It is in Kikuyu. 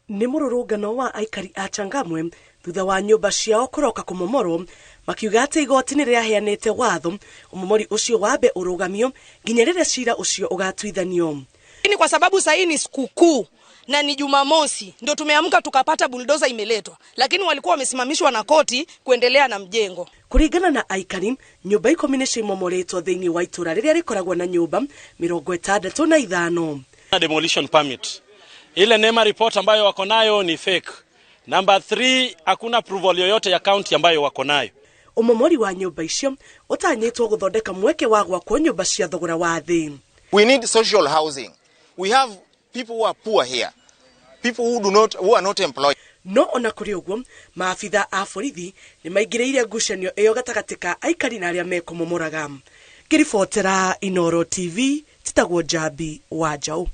Nĩ mũrũrũngano wa aikari a Changamwe thutha wa nyũmba ciao kũroka kũmomorwo, makiuga atĩ igoti nĩ rĩaheanĩte watho ũmomori ũcio wambe ũrũgamio nginya rĩrĩa cira ũcio ũgatuithanio. Ni kwa sababu sahii ni sikukuu na ni Jumamosi ndio tumeamka tukapata buldoza imeletwa, lakini walikuwa wamesimamishwa na koti kuendelea na mjengo. Kũringana na aikari, nyũmba 10 nĩcio imomoretwo thĩinĩ wa itũra rĩrĩa rĩkoragwo na nyũmba 65. Demolition permit. Ile NEMA report ambayo wako nayo ni fake. Number 3, hakuna approval yoyote ya county ambayo wako nayo. Ũmomori wa nyũmba icio ũtanyĩtwo gũthondeka mweke wa gwakwo nyũmba cia thogora wa thĩ. We need social housing. We have people who are poor here. People who do not, who are not employed. No ona kũrĩ ũguo, maabitha a borithi nĩ maingĩrĩire ngucanio ĩyo gatagatĩ ka aikari na arĩa mekũmomoraga. Ngĩribotera Inooro TV, njĩtagwo Njambi wa Njaũ.